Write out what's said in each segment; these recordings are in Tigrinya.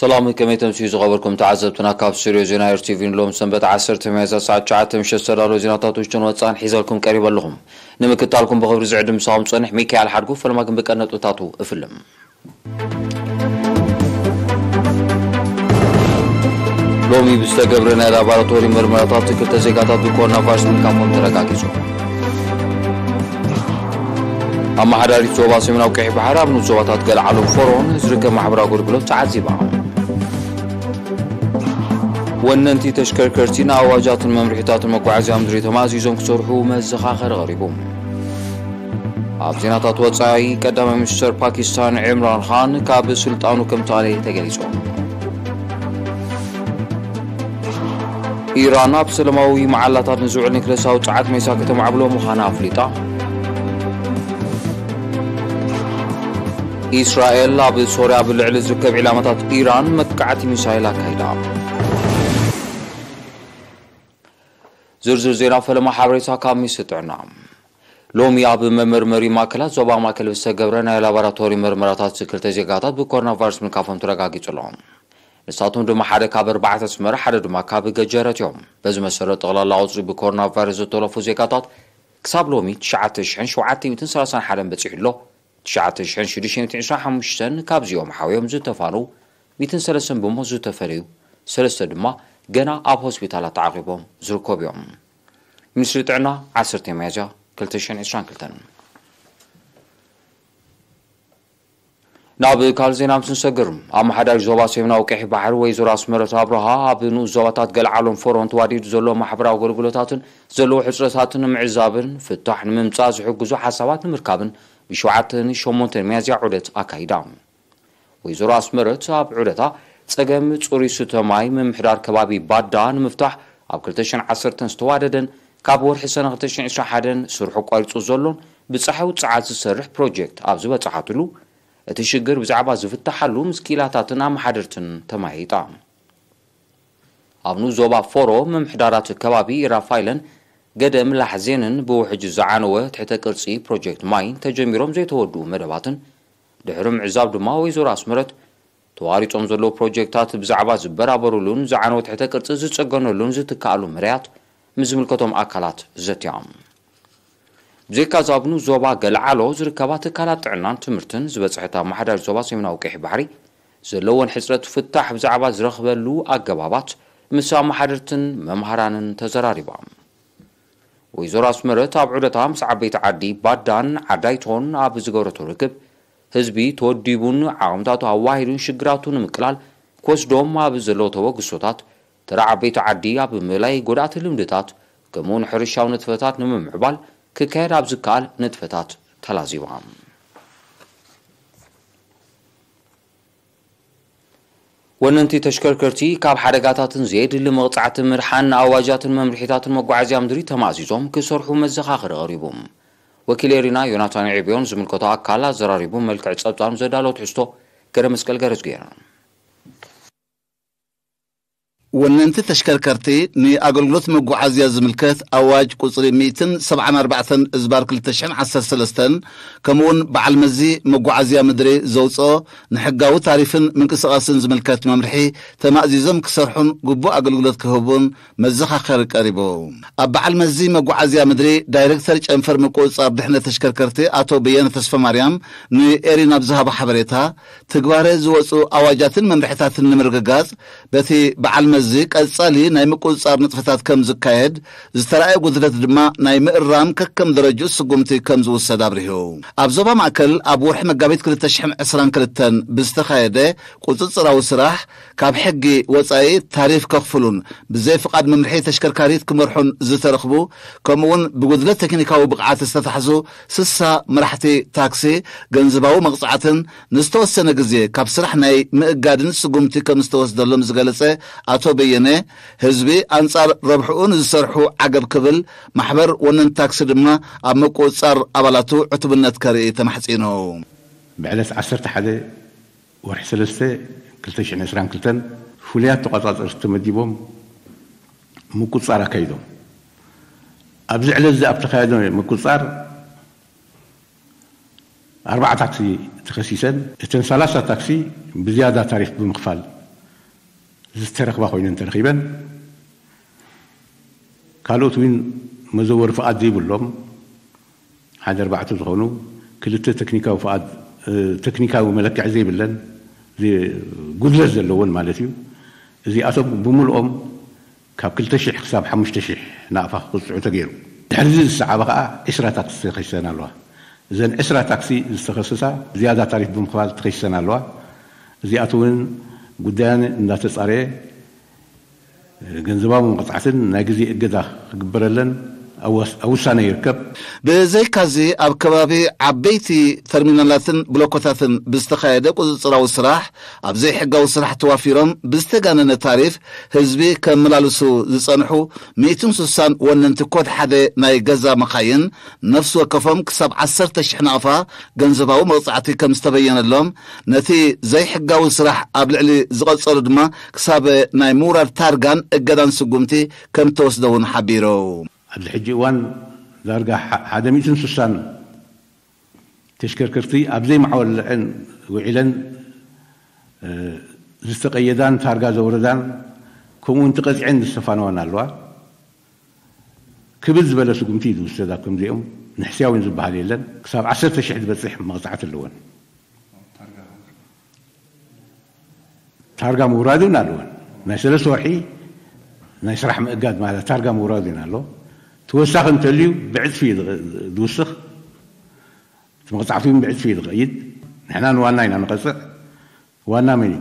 ሰላም፣ ከመይ ተምስዩ ዝኸበርኩም ተዓዘብትና? ካብ ስቱድዮ ዜና ኤር ቲ ቪ ንሎም ሰንበት ዓሰርተ ሚያዝያ ሰዓት ትሽዓተ ምሸት ዝተዳለወ ዜናታት ውሽጥን ወጻእን ሒዘልኩም ቀሪበ ኣለኹም። ንምክታልኩም ብኽብሪ ዝዕድም ምሳኹም ጸንሕ ሚካኤል ሓድጉ። ፈለማ ግን ብቀንዲ ነጥብታቱ እፍልም። ሎሚ ብዝተገብረ ናይ ላቦራቶሪ ምርመራታት ክልተ ዜጋታት ብኮሮና ቫይረስ ምልካፎም ተረጋጊጹ። ኣመሓዳሪት ዞባ ሰሜናዊ ቀይሕ ባሕሪ ኣብ ንኡስ ዞባታት ገልዓሎን ፎሮን ዝርከብ ማሕበራዊ ኣገልግሎት ተዓዚባ። ወነንቲ ተሽከርከርቲ ንኣዋጃትን መምርሒታትን መጓዓዝያ ምድሪ ተማእዚዞም ክሰርሑ መዘኻኸሪ ቀሪቡ። ኣብ ዜናታት ወጻኢ፣ ቀዳማይ ሚኒስተር ፓኪስታን ዕምራን ኻን ካብ ስልጣኑ ከም ተኣለየ ተገሊጹ። ኢራን ኣብ ሰላማዊ መዓላታት ንዝውዕል ኒክለሳዊ ጸዓት መሊሳ ከተማዕብሎ ምዃና ኣፍሊጣ። ኢስራኤል ኣብ ሶርያ ኣብ ልዕሊ ዝርከብ ዒላማታት ኢራን መጥቃዕቲ ሚሳይል ኣካይዳ። ዝርዝር ዜና ፈለማ ሓበሬታ ካብ ሚኒስትሪ ጥዕና። ሎሚ ኣብ መመርመሪ ማእከላት ዞባ ማእከል ዝተገብረ ናይ ላቦራቶሪ ምርመራታት ክልተ ዜጋታት ብኮሮና ቫይረስ ምልካፎም ተረጋጊጹ ኣሎ። ንሳቶም ድማ ሓደ ካብ ኣርባዕተ ኣስመራ፣ ሓደ ድማ ካብ ገጀረት እዮም። በዚ መሰረት ጠቕላላ ቁጽሪ ብኮሮና ቫይረስ ዝተለፉ ዜጋታት ክሳብ ሎሚ ትሽዓተ ሽሕን ሸውዓተ ሚእትን ሰላሳን ሓደን በጺሑ ኣሎ። ትሽዓተ ሽሕን ሽዱሽተ ሚእትን ዕስራን ሓሙሽተን ካብዚኦም ሓውዮም ዝተፋነው ሚእትን ሰለስተን ብሞት ዝተፈለዩ ሰለስተ ድማ ገና ኣብ ሆስፒታላት ተዓቂቦም ዝርከቡ እዮም። ሚኒስትሪ ጥዕና፣ ዓሰርተ ሚያዝያ ክልተ ሽሕን ዕስራን ክልተን። ናብ ካልእ ዜና ምስ ንሰግር፣ ኣመሓዳሪ ዞባ ሰሜናዊ ቀይሕ ባሕሪ ወይዘሮ ኣስመረት ኣብርሃ ኣብ ንኡስ ዞባታት ገልዓሎን ፎሮን ተዋዲዱ ዘሎ ማሕበራዊ ኣገልግሎታትን ዘለዎ ሕጽረታትን ንምዕዛብን ፍታሕ ንምምጻእ ዝሕግዙ ሓሳባት ንምርካብን ብሸውዓተን ሸሞንተን ሚያዝያ ዑደት ኣካይዳ። ወይዘሮ ኣስመረት ኣብ ዑደታ ጸገም ጽሩይ ስተ ማይ ምምሕዳር ከባቢ ባዳ ንምፍታሕ ኣብ ክልተ ሽሕን ዓሰርተን ዝተዋደደን ካብ ወርሒ ሰነ ክልተ ሽሕን ዕስራን ሓደን ስርሑ ኣቋሪጹ ዘሎን ብጸሓይ ውጽዓት ዝሰርሕ ፕሮጀክት ኣብ ዝበጽሓትሉ እቲ ሽግር ብዛዕባ ዝፍታሓሉ ምስ ክኢላታትን ኣመሓደርትን ተመያይጣ። ኣብ ንኡስ ዞባ ፎሮ ምምሕዳራት ከባቢ ራፋይለን ገደም ላሕዜንን ብውሕጅ ዝዓነወ ትሕተ ቅርጺ ፕሮጀክት ማይን ተጀሚሮም ዘይተወድኡ መደባትን ድሕሪ ምዕዛብ ድማ ወይዘሮ ኣስመረት ተዋሪጾም ዘለዉ ፕሮጀክታት ብዛዕባ ዝበራበሩሉን ዝዓነወ ትሕተ ቅርጺ ዝጸገነሉን ዝትከኣሉ መዳያት ምስ ዝምልከቶም ኣካላት ዘትዮም። ብዘይካ እዚ ኣብ ንኡስ ዞባ ገልዓሎ ዝርከባ ትካላት ጥዕናን ትምህርትን ዝበጽሐት ኣመሓዳሪት ዞባ ሰሜናዊ ቀይሕ ባሕሪ ዘለወን ሕጽረት ፍታሕ ብዛዕባ ዝረኽበሉ ኣገባባት ምስ ኣመሓደርትን መምሃራንን ተዘራሪባ። ወይዘሮ ኣስመረት ኣብ ዑደታ ምስ ዓበይቲ ዓዲ ባዳን ዓዳይቶን ኣብ ዝገበረቶ ርክብ፣ ህዝቢ ተወዲቡን ዓቕምታቱ ኣዋሂዱን ሽግራቱ ንምቅላል ክወስዶም ኣብ ዘለዎ ተበግሶታት፣ ተራ ዓበይቲ ዓዲ ኣብ ምእላይ ጎዳእቲ ልምድታት፣ ከምኡውን ሕርሻዊ ንጥፈታት ንምምዕባል ክካየድ ኣብ ዝከኣል ንጥፈታት ተላዚባ። ወነንቲ ተሽከርከርቲ ካብ ሓደጋታትን ዘየድሊ መቕጻዕቲ ምድሓን ንኣዋጃትን መምርሒታትን መጓዓዝያ ምድሪ ተማእዚዞም ክሰርሑ መዘኻኸሪ ቀሪቡ። ወኪል ኤሪና ዮናታን ዕብዮን ዝምልከቶ ኣካል ኣዘራሪቡ መልክዕ ጸብጻብ ዘዳለወ ትሕዝቶ ገረ መስቀል ገረዝጌር። ወነንቲ ተሽከርከርቲ ንኣገልግሎት መጓዓዝያ ዝምልከት ኣዋጅ ቁጽሪ ሚእትን ሰብዓን ኣርባዕተን እዝባር ክልተ ሽሕን ዓሰርተ ሰለስተን፣ ከምኡውን በዓል መዚ መጓዓዝያ ምድሪ ዘውፅኦ ንሕጋዊ ታሪፍን ምንቅስቓስን ዝምልከት መምርሒ ተማእዚዞም ክሰርሑን ግቡእ ኣገልግሎት ክህቡን መዘኻኸሪ ቀሪቡ። ኣብ በዓል መዚ መጓዓዝያ ምድሪ ዳይሬክተር ጨንፈር ምቁፅፃር ድሕነት ተሽከርከርቲ ኣቶ በየነ ተስፋ ማርያም ንኤሪና ብዝሃቦ ሓበሬታ፣ ትግባረ ዝወፁ ኣዋጃትን መምርሕታትን ንምርግጋፅ በቲ በዓል መዚ ቀፃሊ ናይ ምቁፅፃር ንጥፈታት ከም ዝካየድ፣ ዝተራእየ ጉድለት ድማ ናይ ምእራም ከከም ደረጅኡ ስጉምቲ ከም ዝውሰድ ኣብሪሁ። ኣብ ዞባ ማእከል ኣብ ወርሒ መጋቢት ክልተ ሽሕን ዕስራን ክልተን ብዝተኻየደ ቁፅፅራዊ ስራሕ ካብ ሕጊ ወፃኢ ታሪፍ ከኽፍሉን ብዘይ ፍቓድ መምርሒ ተሽከርካሪት ክመርሑን ዝተረኽቡ ከምኡውን ብጉድለት ቴክኒካዊ ብቕዓት ዝተታሕዙ ስሳ መራሕቲ ታክሲ ገንዘባዊ መቕፃዕትን ንዝተወሰነ ግዜ ካብ ስራሕ ናይ ምእጋድን ስጉምቲ ከም ዝተወስደሎም ዝገለጸ ኣቶ በየነ፣ ህዝቢ ኣንጻር ረብሕኡ ንዝሰርሑ ዓገብ ክብል፣ ማሕበር ወነን ታክሲ ድማ ኣብ ምቁጽጻር ኣባላቱ ዕቱብነት ከርኢ ተማሕጺኑ። ብዕለት ዓሰርተ ሓደ ወርሒ ሰለስተ ክልተ ሽሕን ዕስራን ክልተን ፍሉያት ተቖጻጸርቲ ተመዲቦም ምቁጽጻር ኣካይዶም። ኣብዚ ዕለት እዚ ኣብ ተኻየደ ምቁጽጻር ኣርባዓ ታክሲ ተኸሲሰን፣ እተን ሰላሳ ታክሲ ብዝያዳ ታሪፍ ብምኽፋል ዝተረኽባ ኮይነን ተረኺበን፣ ካልኦት እውን መዘወሪ ፍቓድ ዘይብሎም ሓደ ኣርባዕተ ዝኾኑ፣ ክልተ ቴክኒካዊ ፍቓድ፣ እ፣ ቴክኒካዊ መለክዒ ዘይብለን፣ ዘ-፣ ጉድለት ዘለወን ማለት እዩ። እዚኣቶም ብምልኦም ካብ ክልተ ሽሕ ክሳብ ሓሙሽተ ሽሕ ናቕፋ ክቕፅዑ ተገይሩ። ድሕሪ እዚ ዝሰዓበ ከዓ ዕስራ ታክሲ ተኸሲሰን ኣለዋ። እዘን ዕስራ ታክሲ ዝተኸሰሳ ዝያዳ ታሪፍ ብምኽፋል ተኸሲሰን ኣለዋ። እዚኣቶ እውን ጉዳየን እንዳተፃረየ ገንዘባዊ መቕፃዕትን ናይ ግዜ እገዳ ክግበረለን ኣብ ወስ-፣ ኣብ ውሳነ ይርከብ። ብዘይካዚ ኣብ ከባቢ ዓበይቲ ተርሚናላትን ብሎኮታትን ብዝተኻየደ ቁፅፅራዊ ስራሕ ኣብ ዘይሕጋዊ ስራሕ ተዋፊሮም ብዝተጋነነ ታሪፍ ህዝቢ ከመላልሱ ዝፀንሑ ሚእትን ስሳን ወነንቲ ኮድ ሓደ ናይ ገዛ መኻይን ነፍሲ ወከፎም ክሳብ ዓሰርተ ሽሕ ናቕፋ ገንዘባዊ መቕፃዕቲ ከም ዝተበየነሎም፣ ነቲ ዘይሕጋዊ ስራሕ ኣብ ልዕሊ ዝቐፀሉ ድማ ክሳብ ናይ ምውራድ ታርጋን እገዳን ስጉምቲ ከም እተወስደ እውን ሓቢሩ። ኣብዚ ሕጂ እዋን ዳርጋ ሓ-፣ ሓደ ሚእትን ስሳን ተሽከርከርቲ ኣብ ዘይመዓወልዐን ውዒለን፣ እ፣ ዝተቐየዳን ታርጋ ዘውረዳን፣ ከምኡ እውን ተቐጺዐን ዝተፋነዋን ኣለዋ። ክብል ዝበለ ስጉምቲ እዩ ዝውሰድ። ኣብ ከምዚኦም ንሕስያ እውን ዝበሃል የለን። ክሳብ ዓሰርተ ሽሕ ዝበጽሕ መቕጻዕቲ ኣለወን። ታርጋ ምውራድ እውን ኣለወን። ናይ ሰለስተ ወርሒ ናይ ስራሕ ምእጋድ ማለት ታርጋ ምውራድ እውን ኣሎ። ተወሳኺ እንተልዩ ብዕጽፊ እዩ ዝወስኽ። እቲ መቕጻዕቲ እውን ብዕጽፊ እዩ ዝኸይድ። ንሕና ንዋና ኢና ንቐጽዕ። ዋና መን እዩ?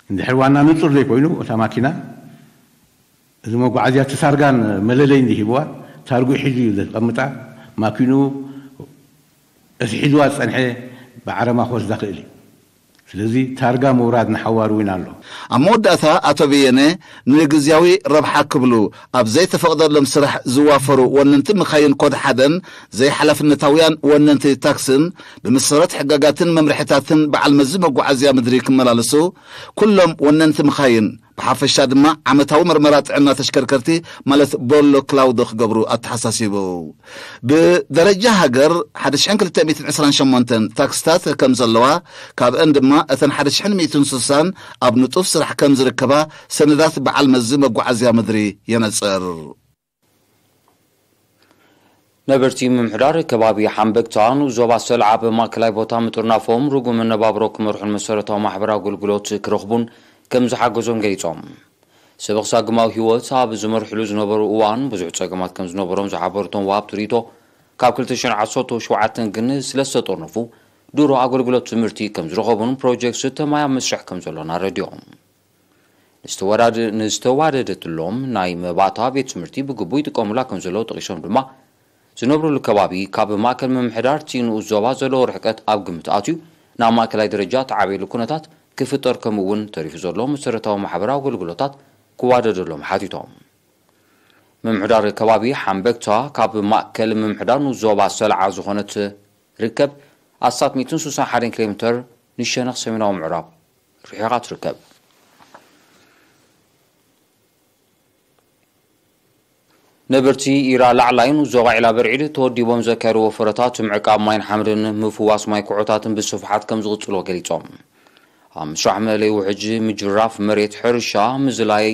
እንድሕር ዋና ንጹር ዘይኮይኑ፣ እታ ማኪና፣ እዚ መጓዓዝያ፣ እቲ ታርጋን መለለይን ዝሂብዋ፣ ታርጉ ሒዙ እዩ ዘቐምጣ። ማኪኑ፣ እቲ ሒዝዋ ዝጸንሐ ብዓረማ ክወስዳ ክእል እዩ። ስለዚ ታርጋ ምውራድ ንሓዋሩ እውን ኣሎ። ኣብ መወዳእታ ኣቶ በየነ፣ ንግዝያዊ ረብሓ ክብሉ ኣብ ዘይተፈቕደሎም ስራሕ ዝዋፈሩ ወነንቲ መኻይን ኮድ ሓደን ዘይሓላፍነታውያን ወነንቲ ታክስን ብመሰረት ሕጋጋትን መምርሕታትን በዓል መዚ መጓዓዝያ ምድሪ ክመላለሱ፣ ኩሎም ወነንቲ መኻይን ብሓፈሻ ድማ ዓመታዊ መርመራ ጥዕና ተሽከርከርቲ ማለት ቦሎ ክላውዶ ክገብሩ ኣተሓሳሲቡ። ብደረጃ ሃገር ሓደ ሽሕን ክልተ ሚእትን ዕስራን ሸሞንተን ታክስታት ከም ዘለዋ፣ ካብአን ድማ እተን ሓደ ሽሕን ሚእትን ስሳን ኣብ ንጡፍ ስራሕ ከም ዝርከባ ሰነዳት በዓል መዚ መጓዓዝያ ምድሪ የነጽር። ነበርቲ ምምሕዳር ከባቢ ሓምበግታ ንኡስ ዞባ ሰልዓ ኣብ ማእከላይ ቦታ ምጥርናፎም ርጉም መነባብሮ ክመርሑን መሰረታዊ ማሕበራዊ ኣገልግሎት ክረኽቡን ከም ዝሓገዞም ገሊጾም። ሰብ ክሳግማዊ ህይወት ኣብ ዝመርሕሉ ዝነበሩ እዋን ብዙሕ ጸገማት ከም ዝነበሮም ዝሓበሩ እቶም ወሃብቲ ርእይቶ፣ ካብ ክልተ ሽሕን ዓሰርተ ሸውዓተን ግን ስለ ዝተጠርነፉ ድሮ ኣገልግሎት ትምህርቲ ከም ዝረኸቡን ፕሮጀክት ስተ ማይ ኣብ መስርሕ ከም ዘሎን ኣረዲኦም። ንዝተወዳደ-፣ ንዝተዋደደትሎም ናይ መባእታ ቤት ትምህርቲ ብግቡእ ይጥቀሙላ ከም ዘለዉ ጠቒሶም ድማ፣ ዝነብሩሉ ከባቢ ካብ ማእከል ምምሕዳር እቲ ንኡስ ዞባ ዘለዎ ርሕቀት ኣብ ግምት ኣትዩ ናብ ማእከላይ ደረጃ እተዓብየሉ ኩነታት ክፍጠር ከምኡ እውን ተሪፉ ዘሎ መሰረታዊ ማሕበራዊ ኣገልግሎታት ክዋደደሎም ሓቲቶም። ምምሕዳር ከባቢ ሓምበግታ ካብ ማእከል ምምሕዳር ንኡስ ዞባ ሰልዓ ዝኾነት ርከብ ኣስታት ሚእትን ስሳን ሓደን ኪሎ ሜተር ንሸነኽ ሰሜናዊ ምዕራብ ርሒቓ ትርከብ። ነበርቲ ኢራ ላዕላይን ዞባ ዒላ በርዒድ ተወዲቦም ዘካየድዎ ወፈረታት ምዕቃብ ማይን ሓመድን ምፍዋስ ማይ ኩዖታትን ብስፍሓት ከም ዝቕጽሎ ገሊጾም። ኣብ ምስራሕ መእለይ ውሕጅ፣ ምጅራፍ መሬት፣ ሕርሻ፣ ምዝላይ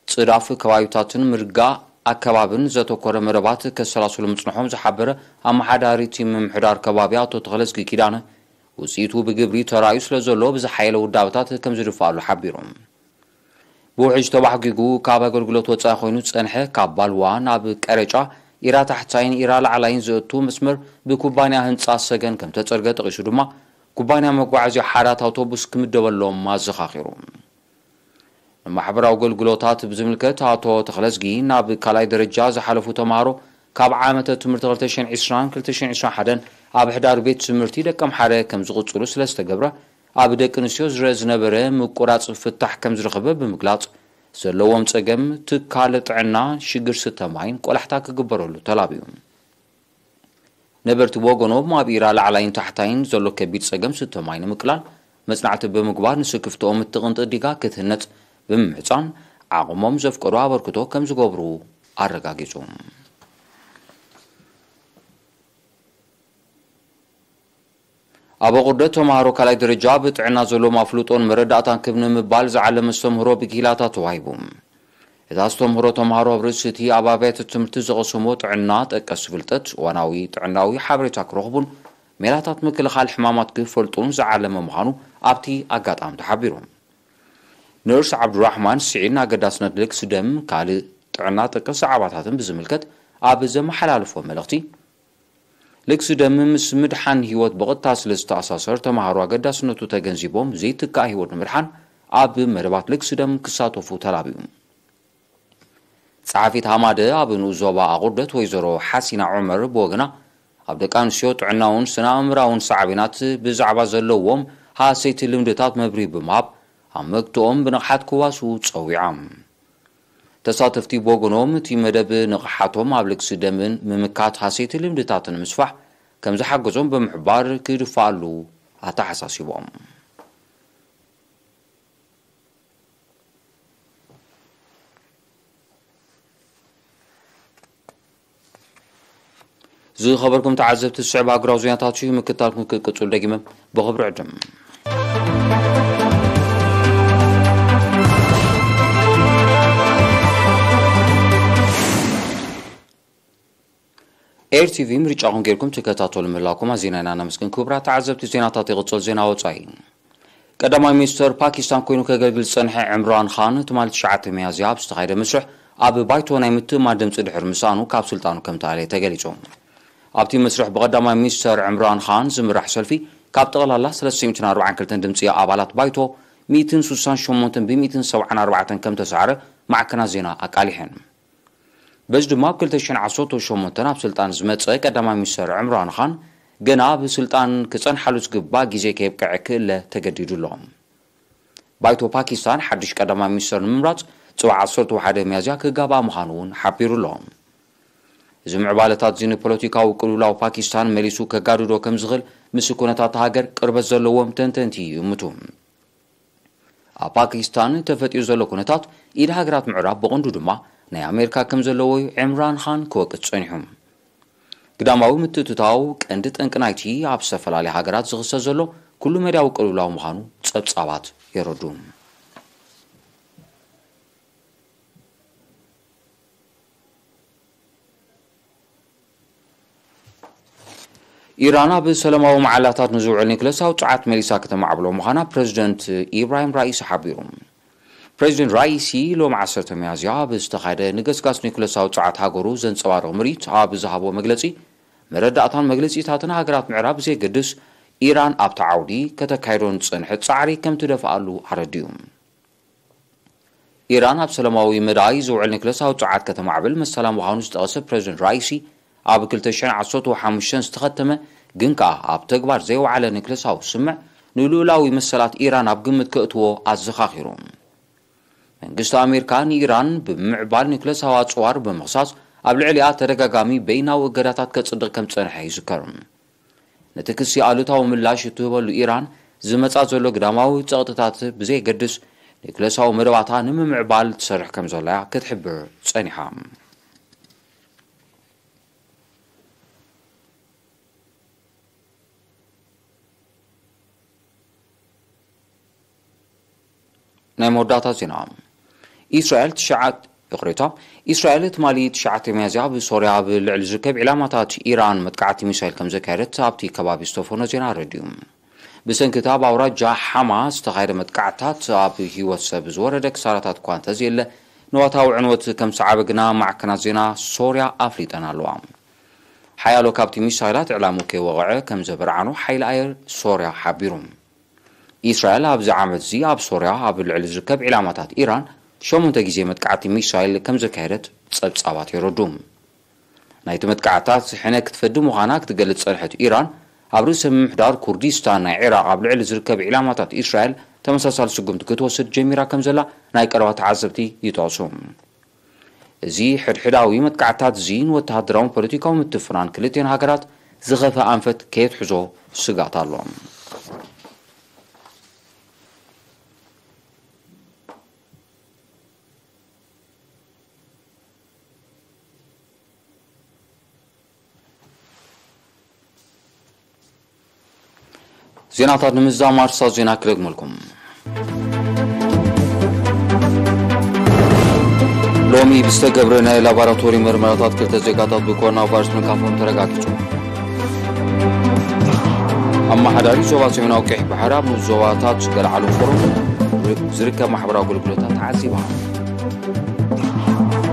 ጽዳፍ ከባቢታትን ምርጋእ ኣከባብን ዘተኮረ መደባት ከሰላስሉ ምጽንሖም ዝሓበረ ኣመሓዳሪ እቲ ምምሕዳር ከባቢ ኣቶ ተኽለዝጊ ኪዳነ፣ ውጽኢቱ ብግብሪ ተራእዩ ስለ ዘሎ ብዝሓየለ ውዳበታት ከም ዝድፍኣሉ ሓቢሩ። ብውሕጅ ተባሕጒጉ ካብ ኣገልግሎት ወጻኢ ኮይኑ ዝጸንሐ ካብ ባልዋ ናብ ቀረጫ፣ ኢራ ታሕታይን ኢራ ላዕላይን ዘእቱ መስመር ብኩባንያ ህንጻ ሰገን ከም ተጸርገ ጠቒሱ ድማ፣ ኩባንያ መጓዓዝያ ሓራት ኣውቶቡስ ክምደበሎም ኣዘኻኺሩ። ንማሕበራዊ ኣገልግሎታት ብዝምልከት ኣቶ ተኽለዝጊ፣ ናብ ካልኣይ ደረጃ ዝሓለፉ ተምሃሮ ካብ ዓመተ ትምህርቲ ክልተ ሽሕን ዕስራን ክልተ ሽሕን ዕስራን ሓደን ኣብ ሕዳር ቤት ትምህርቲ ደቀምሓረ ከም ዝቕጽሉ ስለ ዝተገብረ፣ ኣብ ደቂ ኣንስትዮ ዝረአ ዝነበረ ምቁራጽ ፍታሕ ከም ዝረኸበ ብምግላጽ፣ ዘለዎም ጸገም ትካል ጥዕና፣ ሽግር ስተ ማይን ቆላሕታ ክግበረሉ ተላብዩ። ነበርቲ ብወገኖም ኣብ ኢራ ላዕላይን ታሕታይን ዘሎ ከቢድ ጸገም ስተ ማይ ንምቅላል መጽናዕቲ ብምግባር ንስክፍትኦም እትቕንጥጥ ዲጋ ክትህነጽ ብምምሕጻን ዓቕሞም ዘፍቀዶ ኣበርክቶ ከም ዝገብሩ ኣረጋጊጹ። ኣብ ኣቑርደት ተምሃሮ ካልኣይ ደረጃ ብጥዕና ዘለዎም ኣፍልጦን መረዳእታን ክብ ንምባል ዝዓለመ ኣስተምህሮ ብኪላታት ተዋሂቡ። እቲ ኣስተምህሮ ተምሃሮ ኣብ ርእሲ እቲ ኣብ ኣብያተ ትምህርቲ ዝቐሰሞ ጥዕና ጠቀስ ፍልጠት፣ እዋናዊ ጥዕናዊ ሓበሬታ ክረኽቡን ሜላታት ምክልኻል ሕማማት ክፈልጡን ዝዓለመ ምዃኑ ኣብቲ ኣጋጣሚ ተሓቢሩ። ነርስ ዓብዱራሕማን ስዒድ ንኣገዳስነት ልግሲ ደም ካልእ ጥዕና ጠቀስ ዛዕባታትን ብዝምልከት ኣብ ዘመሓላለፎ መልእኽቲ፣ ልግሲ ደም ምስ ምድሓን ህይወት ብቐጥታ ስለ ዝተኣሳሰር፣ ተምሃሮ ኣገዳስነቱ ተገንዚቦም ዘይትካእ ህይወት ንምድሓን ኣብ መደባት ልግሲ ደም ክሳተፉ ተላብዩ። ጸሓፊት ሃማደ ኣብ ንኡስ ዞባ ኣቑርደት ወይዘሮ ሓሲና ዑመር ብወገና፣ ኣብ ደቂ ኣንስትዮ ጥዕናውን ስነ ኣእምራውን ሳዕቤናት ብዛዕባ ዘለዎም ሃሰይቲ ልምድታት መብርሂ ብምሃብ፣ ኣብ መግትኦም ብንቕሓት ክዋስኡ ጸዊዓ። ተሳተፍቲ ብወገኖም፣ እቲ መደብ ንቕሓቶም ኣብ ልግሲ ደምን ምምካት ሃሰይቲ ልምድታትን ንምስፋሕ ከም ዝሓገዞም ብምሕባር፣ ክድፋኣሉ ኣተሓሳሲቦም። ዝኸበርኩም ተዓዘብቲ፣ ዝስዕብ ሃገራዊ ዜናታት እዩ። ምክትታልኩም ክቅጽሉ ደጊመ ብኽብሪ ዕድም። ኤር ቲ ቪ ምርጫኹም ጌርኩም ትከታተሉ ምህላውኩም ኣዚና ኢና ነመስግን። ክቡራት ተዓዘብቲ፣ ዜናታት ይቕጽል። ዜና ወጻኢ። ቀዳማይ ሚኒስተር ፓኪስታን ኮይኑ ከገልግል ዝጸንሐ ዕምራን ኻን ትማሊ ትሽዓተ ሚያዝያ ኣብ ዝተኻየደ መስርሕ ኣብ ባይቶ ናይ ምትእምማን ድምጺ ድሕሪ ምስኣኑ ካብ ስልጣኑ ከም ተኣለየ ተገሊጹ። ኣብቲ መስርሕ ብቐዳማይ ሚኒስተር ዕምራን ኻን ዝምራሕ ሰልፊ ካብ ጠቕላላ ሰለስተ ሚእትን ኣርባዓን ክልተን ድምጺ ኣባላት ባይቶ ሚእትን ስሳን ሸሞንተን ብሚእትን ሰብዓን ኣርባዕተን ከም ተሳዕረ ማዕከናት ዜና ኣቃሊሐን። በዚ ድማ ኣብ ክልተ ሽሕን ዓሰርተ ሸሞንተን ኣብ ስልጣን ዝመጸ ቀዳማይ ሚኒስተር ዕምራን ኻን ገና ኣብ ስልጣን ክጸንሓሉ ዝግባእ ግዜ ከየብቅዐ ክእለ ተገዲዱ ኣሎ። ባይቶ ፓኪስታን ሓድሽ ቀዳማይ ሚኒስተር ንምምራጽ ጽባሕ ዓሰርተ ሓደ ሚያዝያ ክጋባእ ምዃኑ እውን ሓቢሩ ኣሎ። እዚ ምዕባለታት እዚ ንፖለቲካዊ ቅልውላው ፓኪስታን መሊሱ ከጋድዶ ከም ዝኽእል ምስ ኩነታት ሃገር ቅርበት ዘለዎም ተንተንቲ ይእምቱ። ኣብ ፓኪስታን ተፈጢሩ ዘሎ ኩነታት ኢድ ሃገራት ምዕራብ ብቐንዱ ድማ ናይ ኣሜሪካ ከም ዘለዎ እዩ ዕምራን ኻን ክወቅስ ጸኒሑ። ግዳማዊ ምትእትታው ቀንዲ ጠንቂ ናይቲ ኣብ ዝተፈላለያ ሃገራት ዝኽሰት ዘሎ ኩሉ መዳያዊ ቅልውላው ምዃኑ ጸብጻባት የረዱ። ኢራን ኣብ ሰላማዊ መዓላታት ንዝውዕል ኒክለሳዊ ጸዓት መሊሳ ከተማዕብሎ ምዃና ፕረዚደንት ኢብራሂም ራኢሲ ሓቢሩ። ፕረዚደንት ራኢሲ ሎሚ ዓሰርተ ሚያዝያ ኣብ ዝተኻየደ ንገስጋስ ኒኩለሳዊ ጸዓት ሃገሩ ዘንጸባርቕ ምርኢት ኣብ ዝሃቦ መግለጺ፣ መረዳእታን መግለጺታትን ሃገራት ምዕራብ ብዘየገድስ፣ ኢራን ኣብቲ ዓውዲ ከተካይዶ ንዝጸንሐት ጻዕሪ ከም ትደፍኣሉ ኣረዲኡ። ኢራን ኣብ ሰላማዊ መዳይ ዝውዕል ኒኩለሳዊ ጸዓት ከተማዕብል መሰላ ምዃኑ ዝጠቐሰ ፕረዚደንት ራኢሲ፣ ኣብ ክልተ ሽሕን ዓሰርተ ሓሙሽተን ዝተኸተመ ግን ከኣ ኣብ ተግባር ዘይወዓለ ኒኩለሳዊ ስምምዕ ንልኡላዊ መሰላት ኢራን ኣብ ግምት ከእትዎ ኣዘኻኺሩ። መንግስቲ ኣሜሪካ ንኢራን ብምምዕባል ኒኩለሳዊ ኣጽዋር ብምኽሳስ ኣብ ልዕሊኣ ተደጋጋሚ በይናዊ እገዳታት ከጽድቕ ከም ዝጸንሐ ይዝከር። ነቲ ክሲ ኣሉታዊ ምላሽ እትህበሉ ኢራን ዝመጻ ዘሎ ግዳማዊ ጸቕጥታት ብዘየገድስ ኒኩለሳዊ መደባታ ንምምዕባል ትሰርሕ ከም ዘላ ክትሕብር ጸኒሓ። ናይ መወዳእታ ዜና። ኢስራኤል ትሽዓት ይቕሬታ። ኢስራኤል ትማሊ ትሽዓተ ሚያዝያ ኣብ ሶርያ ኣብ ልዕሊ ዝርከብ ዒላማታት ኢራን መጥቃዕቲ ሚሳይል ከም ዘካየደት ኣብቲ ከባቢ ዝተፈኖ ዜና ኣረድዩ። ብሰንኪ እቲ ኣብ ኣውራጃ ሓማ ዝተኻየደ መጥቃዕትታት ኣብ ህይወት ሰብ ዝወረደ ክሳራታት እኳ እንተዘየለ፣ ንዋታዊ ዕንወት ከም ሰዓበ ግና ማዕከናት ዜና ሶርያ ኣፍሊጠን ኣለዋ። ሓያሎ ካብቲ ሚሳይላት ዕላሙ ከይወቕዐ ከም ዘበርዓኑ ሓይሊ ኣየር ሶርያ ሓቢሩ። ኢስራኤል ኣብዚ ዓመት እዚ ኣብ ሶርያ ኣብ ልዕሊ ዝርከብ ዒላማታት ኢራን ሸሞንተ ግዜ መጥቃዕቲ ሚሳይል ከም ዘካየደት ጸብጻባት የረዱ። ናይቲ መጥቃዕትታት ሕነ ክትፈዲ ምዃና ክትገልጽ ጸንሐት ኢራን፣ ኣብ ርእሰ ምምሕዳር ኩርዲስታን ናይ ዒራቕ ኣብ ልዕሊ ዝርከብ ዒላማታት ኢስራኤል ተመሳሳሊ ስጉምቲ ክትወስድ ጀሚራ ከም ዘላ ናይ ቀረባ ተዓዘብቲ ይጠቕሱ። እዚ ሕድሕዳዊ መጥቃዕትታት እዚ ንወተሃደራውን ፖለቲካውን ምትፍናን ክልቲኤን ሃገራት ዝኸፍአ ኣንፈት ከየትሕዞ ስግኣት ኣሎ። ዜናታት ንምዝዛም ኣርሳ ዜና ክደግመልኩም። ሎሚ ብዝተገብረ ናይ ላቦራቶሪ ምርመራታት ክልተ ዜጋታት ብኮሮና ቫይረስ ምንካፎም ተረጋጊጹ። ኣመሓዳሪ ዞባ ሰሜናዊ ቀይሕ ባሕሪ ኣብ ንኡስ ዞባታት ዝተለዓሉ ፎረም ዝርከብ ማሕበራዊ ኣገልግሎታት ተዓዚባ።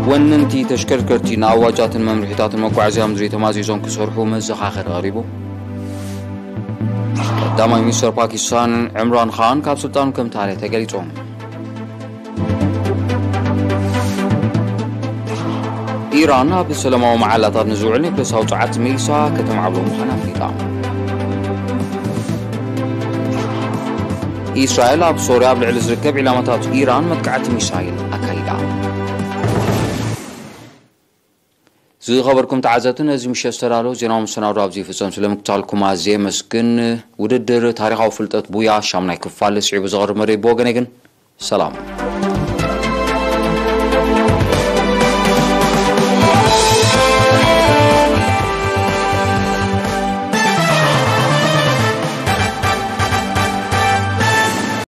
ወነንቲ ተሽከርከርቲ ንኣዋጃትን መምርሒታትን መጓዓዝያ ምድሪ ተማዚዞም ክሰርሑ መዘኻኸሪ ቀሪቡ። ቀዳማይ ሚኒስተር ፓኪስታን ዕምራን ኻን ካብ ስልጣኑ ከም ተሃርየ ተገሊጹ። ኢራን ኣብ ሰላማዊ መዓላታት ንዝውዕል ኒውክለሳዊ ጸዓት መሊሳ ከተማዕብሎ ምዃና ኣፍሊጣ። ኢስራኤል ኣብ ሶርያ ኣብ ልዕሊ ዝርከብ ዒላማታት ኢራን መጥቃዕቲ ሚሳይል ኣካይዳ። ዝኸበርኩም ተዓዘብቲ፣ ነዚ ምሸት ዝተዳለወ ዜናዊ መሰናዶ ኣብዚ ይፍጸም። ስለ ምክታልኩም ኣዝየ የመስግን። ውድድር ታሪኻዊ ፍልጠት ቡያ ሻምናይ ክፋል ስዒቡ ዝቐርብ መደብ ብወገነይ ግን ሰላም።